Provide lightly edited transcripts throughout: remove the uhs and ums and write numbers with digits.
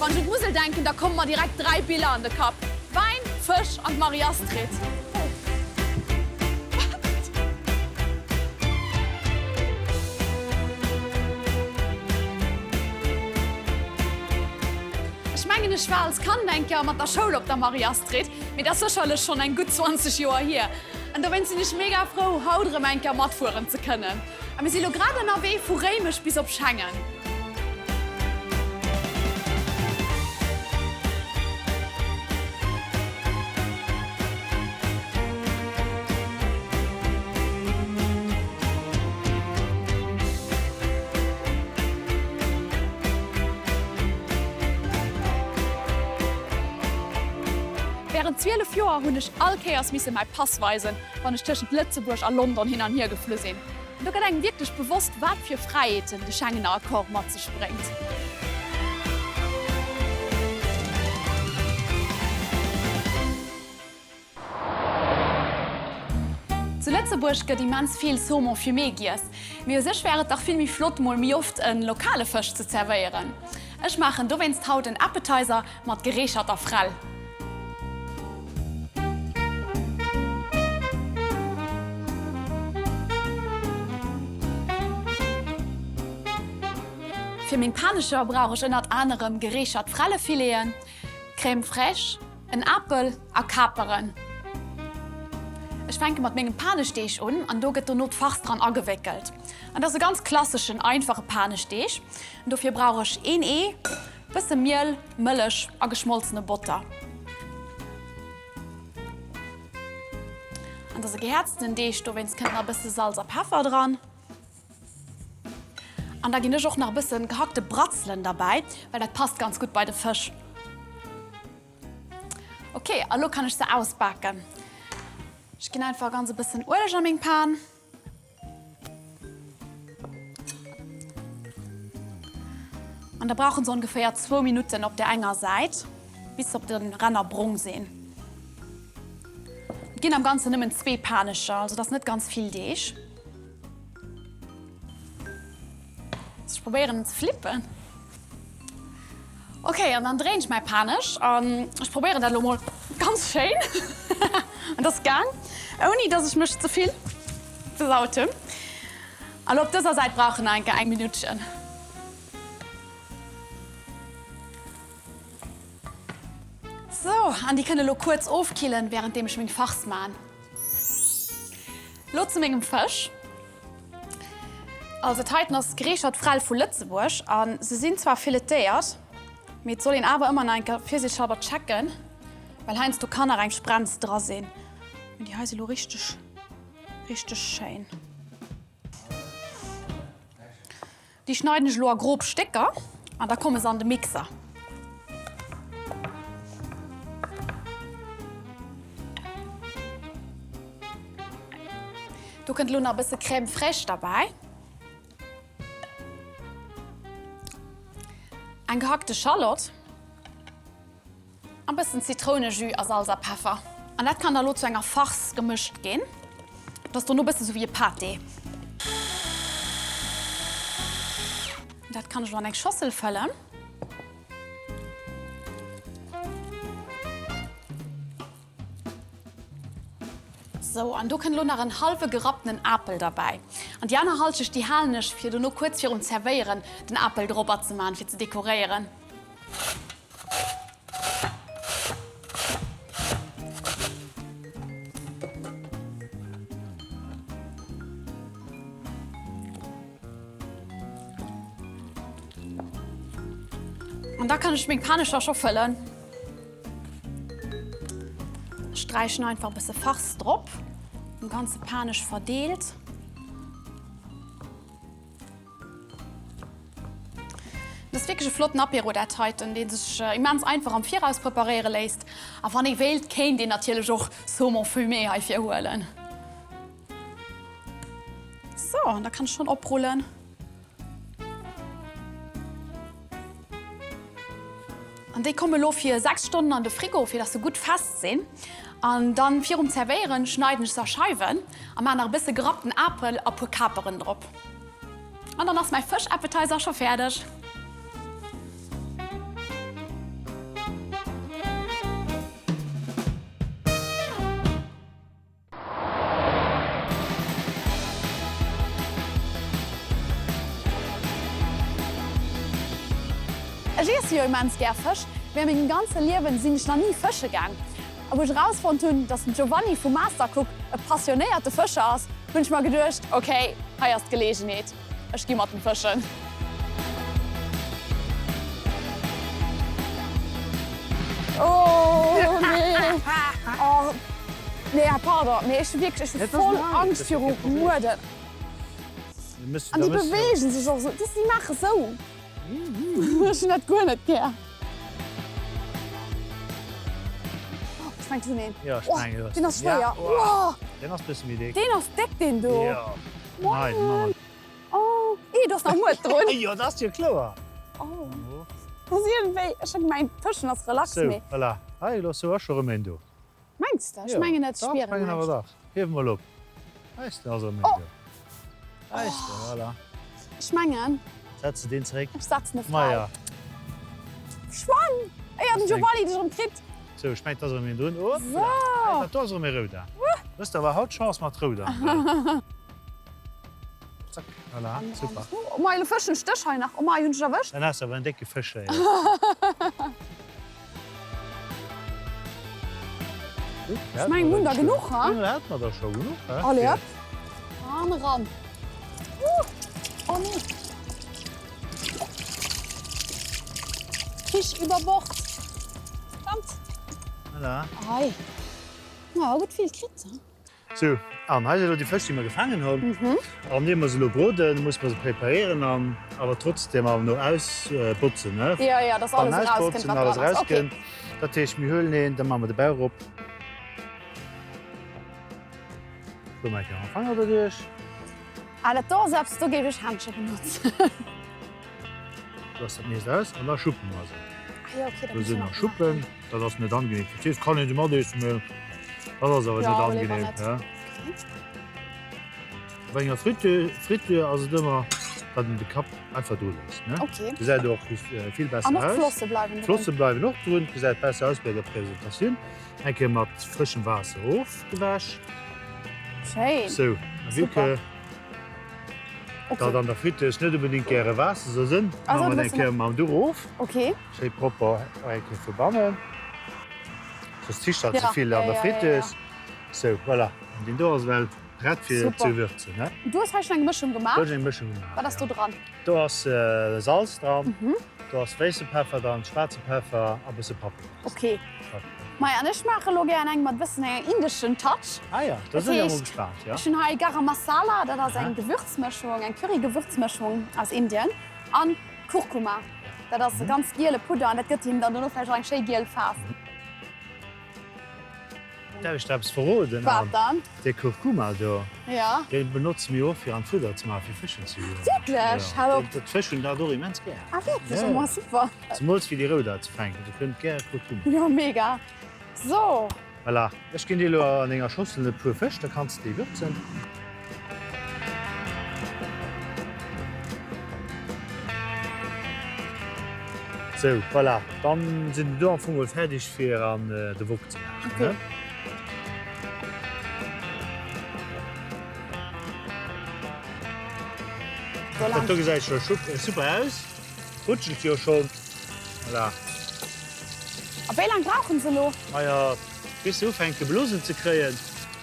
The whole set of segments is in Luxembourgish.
Wann ech un d'Musel denken, da komme mer direkt 3 Biller an de Kapp, Wäin, Fësch an d'Marie-Astrid. Ech mengen, ech war als Kand eng Kéier mat der Schoul op der Marie-Astrid, mee dat ass sécherlech schonn eng gutt 20 Joer hier. An dowéinst sinn ech mega frou, haut erëm eng Kéier matfueren ze kënnen. A mir si lo grad ënnerwee vu Réimech bis op Schengen. Wärend 12 Joer hunn ech all Kéiers misse mäi Pass weisen, wann ech tëschent Lëtzebuerg a London hin an hier geflu sinn. An do gëtt engem wierklech bewosst, wat fir Fräiheeten de Schengener Accord mat sech bréngt. Zu Lëtzebuerg gëtt immens vill Saumon fumé giess, mee u sech wär et dach vill méi flott, mol méi oft e lokale Fësch ze zerwéieren. Ech maachen dowéinst haut en Appetizer mat gereecherter Frell. Fir meng Panescher brauch ech ënnert anerem gereechert Frellefileten, Crème fraîche, en Apel a Kaperen. Ech fänke mat mengem Paneschdeeg un an do gëtt dono d'Farce dran agewéckelt. An dat ass e ganz klasseschen, einfache Paneschdeeg. Dofir brauch ech een Ee, bësse Miel, Mëllech a geschmolzene Botter. An dat ass e gehäerztenen Deeg, dowéinst kënnt nach e bësse Salz a Peffer dran. An da ginn ech och nach e bësse gehackte Bratzelen derbäi, well dat passt ganz gutt bei de Fësch. Ok, a lo kann ech se ausbaken. Ech ginn einfach ganz e bëssen Ueleg a meng Pan. An da brauchen se ongeféier zwou Minutten op der enger Säit, bis se op de Ränner brong sinn. Et ginn am Ganzen nëmmen zwee Panescher, also et ass net ganz vill Deeg. Ech probéieren en ze flippen. Ok, an dann dréien ech mäi Panesch an ech probéieren dat elo mol ganz schéin. Et ass gaang, ouni dass ech mech ze vill versaut hunn. A lo op dëser Säit brauch en nach eng Kéier eng Minuttchen. Sou, an déi kënne lo kuerz ofkillen, wärenddeem ech meng Farce man. Lo zu mengem Fësch. Also dat heiten ass gereechert Frell vu Lëtzebuerg a se sinn zwar filetéiert, mee et soll een awer ëmmer nach eng Kéier virsiichtshalber checken, well heiansdo kann nach eng Sprenz dra sinn. Mee déi hei si lo richteg, richteg schéin. Déi schneiden ech elo a grob Stécker an da komme se an de Mixer. Do kënnt elo nach e bësse Crème fraîche derbäi. Eng gehackte Schallott. An bëssen Zitrounejus a Salz a Peffer. An dat kann da lo zu enger Farce gemëscht ginn. Dat ass dono bësse sou wéi e Pâté. Dat kann ech lo an eng Schossel fëllen. Sou, an do kënnt lo nach en hallwe gerapptenen Apel derbäi. An déi aner Halschecht, déi halen ech fir dono kuerz virum Zerwéieren den Apel dorobber ze man, fir ze dekoréieren. An da kann ech meng Panescher scho fëllen. Sträichen einfach e bësse Farce drop, um ganze Panesch verdeelt. Dat ass wierklech e flotten Apéro dat heiten, dee sech immens einfach am Viraus preparéiere léisst. A wann ee wéilt, kéint een natierlech och Saumon fumé heifir huelen. Sou, an da kann ech schonn oprullen. An déi komme lo fir 6 Stonnen an de Frigo, fir dass se gutt fest sinn. An dann virum Zerwéieren schneiden ech se a Scheiwen a maan nach e bësse gerappten Apel a puer Kaperen drop. An dann ass mäi Fësch-Appetizer scho fäerdeg. Ech iesse jo immens gär Fësch, mee a mengem ganze Liewen sinn ech nach ni fësche gaang. A wou ech erausfonnt hunn, dass den Giovanni vu Mastercook e passionéierte Fëscher ass, hunn ech mer geduecht, ok, hei ass d'Geleegenheet, ech gi mat em fëschen. Oh nee, oh nee, pardon, mee ech hu wierklech, ech hu voll Angscht viru Mueden. An déi beweegen sech och esou, déi maache sou. Ech hunn dat guer net gär. Ech mengen, ech hunn een. Jo, ech mengen, du hues. Deen ass schwéier. Oh, deen ass bësse méi déck. Deen ass déck, deen do. Jo. Moien. Oh, ee, do ass nach Muert drun. Jo, dat ass jo kloer. Oh, dat ass iergendwéi, ech hu gemengt, fëschen ass relax, mee. Sou, voilà. Hei, elo ass scho erëm een do. Mengs de? Ech mengen et spieren näischt. Ech mengen awer dach. Hief mol op. Heis de, ass erëm een do. Heis de, voilà. Ech mengen. Setz de deen zeréck? Ech setzen e fräi. Maja. Schwann! Éier den Giovanni dech erëm kritt. Sou, ech mengen, et ass erëm een drun. Hoppla! Hei, dat do ass erëm ee Rouder. Hues de awer haut Chance mat Rouder. Zack, voilà, super. Oh mei, elo fëschen ech dech hei nach. Oh mei, hunn ech dech erwëscht? Dann has de awer en décke Fësch hei. Ech mengen, mir hunn der genuch, ha? Jo, hat mer der scho genuch, ha? Allez, hop. An eran. Oh nee. Fisch über Bord. Verdammt. Voilà. Ei. Ma, gutt vill kritt, ha? Sou, an hei si elo déi Fësch, déi mer gefaangen hunn. An ier mer se elo broden, musse mer se preparéieren an awer trotzdem awer no ausbotzen, ne? Jo, jo, dass alles erauskënnt, wat dran ass. Ok. Dat heescht, mir huelen een, da maache mer de Bauch op. Do maache ech mam Fanger derduerch. Ah, dat do ass eppes, do géif ech Händche benotzen. Do ass dat meescht aus an da schuppe mer se. Ah jo, ok, dat Do muss sinn een nach och Schuppen. maachen. Dat ass net angenehm fir d'Fiiss. Kann een se mat iessen, mee dat ass awer Jo, net awer léiwer angenehm. net. Ja. Okay. Bei enger Friture, Friture ass et ëmmer, datt een de Kapp einfach dru léisst, ne? Okay. Gesäit och vill besser An och aus. d'Flosse bleiwen drun. D'Flosse bleiwen och drun, gesäit besser aus bei der Presentatioun. Eng Kéier mat frëschem Waasser ofgewäsch. Schéin. Sou, a vue Super. que datt an der Fritteuse net unbedingt gäre Waasser soll sinn, Also, maache mer du eng wëlls Kéier mam Duch of. Okay. Schéi propper eng Kéier vu bannen, soss zischt dat Ja, ze vill ja, an der ja, ja, ja. Fritteuse. Sou, voilà. An deen do ass ewell prett fir Super. ze würzen, ne? Du hues hei schonn eng Mëschung gemaach. Do hunn ech eng Mëschung gemaach, Wat ass do ja. dran? Do ass Salz dran, do ass wéisse Peffer dran, schwaarze Peffer a bësse Paprika. Ok. Maja, an ech maache lo gären eng mat bëssen engem indeschen Touch. Ah ja, do Dat sinn ech awer heescht, gespaant, ja. ech hunn hei Garam Masala, dat ass eng Gewürzmëschung, eng Curry-Gewürzmëschung aus Indien, an Kurkuma, dat ass e ganz giele Pudder an dat gëtt him dann dono vläicht och eng schéi giel Faarf. Däerf ech der eppes verroden? Wat dann? Dee Kurkuma do, Ja. dee benotze mir och fir an d'Fudder ze maachen, fir Fëschen ze joen. Wierklech? Hal op! D'Fësch hunn dat och immens gär. Ah wierklech? Oh ma super! Zemools fir déi Rouder ze fänken, déi kënnt gär Kurkuma. Jo mega! So. Voilà, ech ginn dir elo an enger Schossel e puer Fësch, da kanns de déi würzen. Sou, voilà, dann sinn déi do am Fong mol fäerdeg fir an de Wok ze maachen, ne? Dat do gesäit scho super aus, rutschelt jo schonn, voilà. A wéi laang brauchen se elo? Maja, bis se ufänke Blosen ze kréien.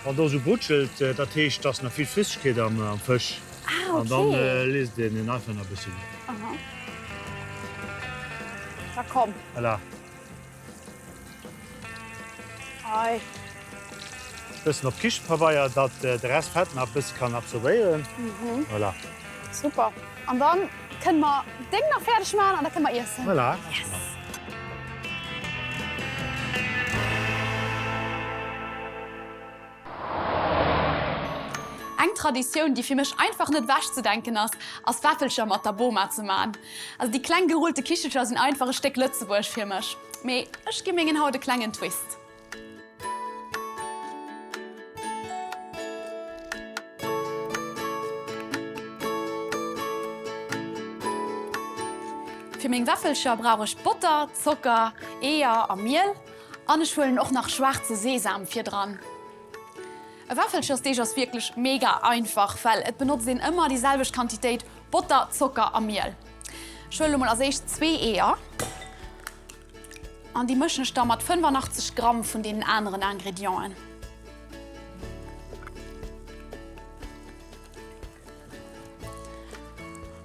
Wann do esou brutschelt, dat heescht, et ass nach vill Flüssegkeet am Fësch. Ah, okay. An dann léisst een en einfach nach e bësse goen. Aha. Da komm. Voilà. Ei. Bëssen op Kichepabeier, datt de Rest Fett nach e bësse kann absorbéieren. Voilà. Super. An dann kënne mer deng nach fäerdeg maachen an da kënne mer iessen. Voilà. Yes. Eng Traditioun, déi fir mech einfach net ewechzedenken ass, ass Wäffelcher mat der Boma ze man. Also déi kleng gerullte Kichelcher sinn einfach e Stéck Lëtzebuerg fir mech. Mee ech gi mengen haut e klengen Twist. Fir meng Wäffelcher brauch ech Botter, Zocker, Eeër a Miel an ech huelen och nach schwaarze Sesam fir dran. E Wäffelchersdeeg ass wierklech mega einfach, well et benotzt een ëmmer déi selwecht Quantitéit Botter, Zocker a Miel. Ech huelen elo mol als éischt zwee Eeër an déi mëschen ech da mat 85 Gramm vun deenen aneren Ingredienten.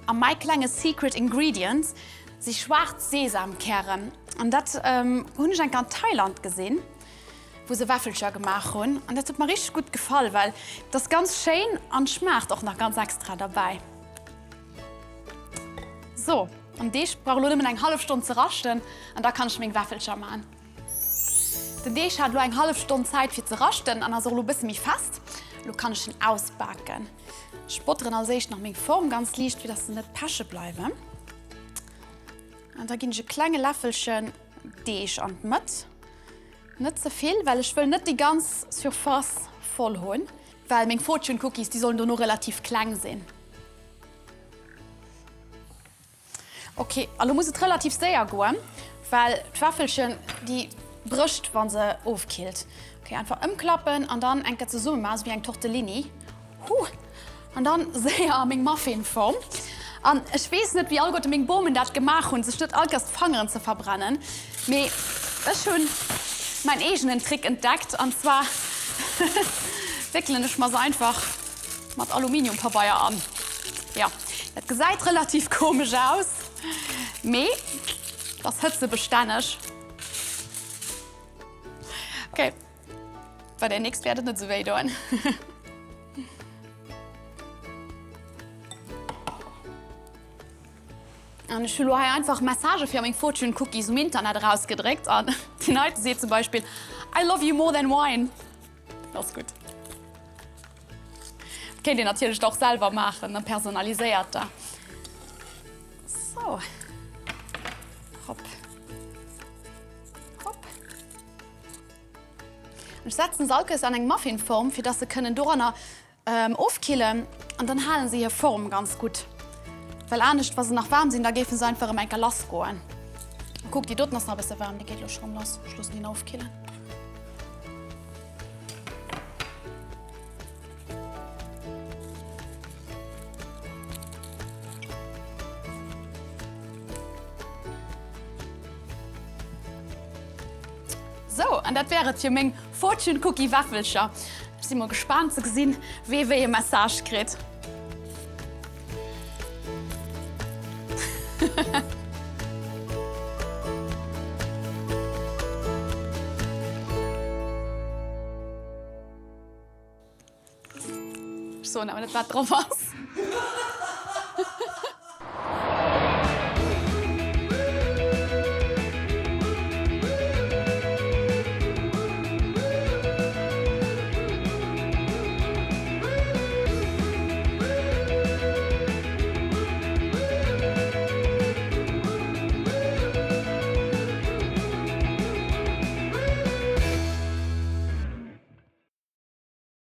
A mäi klenge Secret Ingredient si schwaarz Sesamkären. An dat hunn ech eng Kéier an Thailand gesinn, wou se Wäffelcher gemaach hunn. An dat huet mer richteg gutt gefall, well et ass ganz schéin an schmaacht och nach ganz extra derbäi. So, an Deeg brauch elo nëmmen eng hallef Stonn ze raschten an da kann ech meng Wäffelcher man. Den Deeg hat elo eng hallef Stonn Zäit fir ze raschten an ass och elo bësse méi fest. Elo kann ech en ausbaken. Ech botteren als éischt nach meng Form ganz liicht, fir dass se net peche bleiwen. An da ginn ech e klenge Läffelchen Deeg an d'Mëtt. Net ze vill, well ech wëll net déi ganz Surface voll hunn, well meng Fortune Cookies, déi sollen dono relativ kleng sinn. Ok, a lo muss et relativ séier goen, well d'Wäffelchen déi brécht wa se ofkillt. Ok, einfach ëmklappen an dann eng Kéier zesumme maachen, esou wéi eng Tortellini. Huh! An dann séier a meng Muffinform. An ech weess net wéi alleguerte meng Bomen dat gemaach hunn, sech net all Kéiers d'Fangeren ze verbrennen, mee ech hunn mäin eegenen Trick entdeckt an zwar wéckelen ech mer se einfach Mat Aluminiumpabeier an. Jo, dat gesäit relativ komesch aus, mee et ass hëtzebestänneg. Ok, bei der nächst wäert et net esou wéi doen. An ech hu lo hei einfach Messagë fir meng Fortune Cookies um Internet erausgedréckt an déi neite seet zum Beispill, I love you more than wine. Dat ass gutt. Kéint een natierlech och selwer maachen, ne personaliséierter. Sou. Hopp. Hopp. Ech setzen se all Kéiers an eng Muffinform, fir dass se kënnen doranner ofkillen an dann halen se hir Form ganz gutt. Well anescht, wa se nach waarm sinn, da géifen se einfach erëm eng Kéier lass goen. Kuck, déi doten ass nach e bësse waarm, déi geet elo scho rëm lass. Ech loossen déi nach ofkillen. Sou, an dat wär et fir meng Fortune Cookie Wäffelcher. Ech si mol gespaant ze gesinn, wee wéi e Message kritt. Ech soen awer net wat drop ass.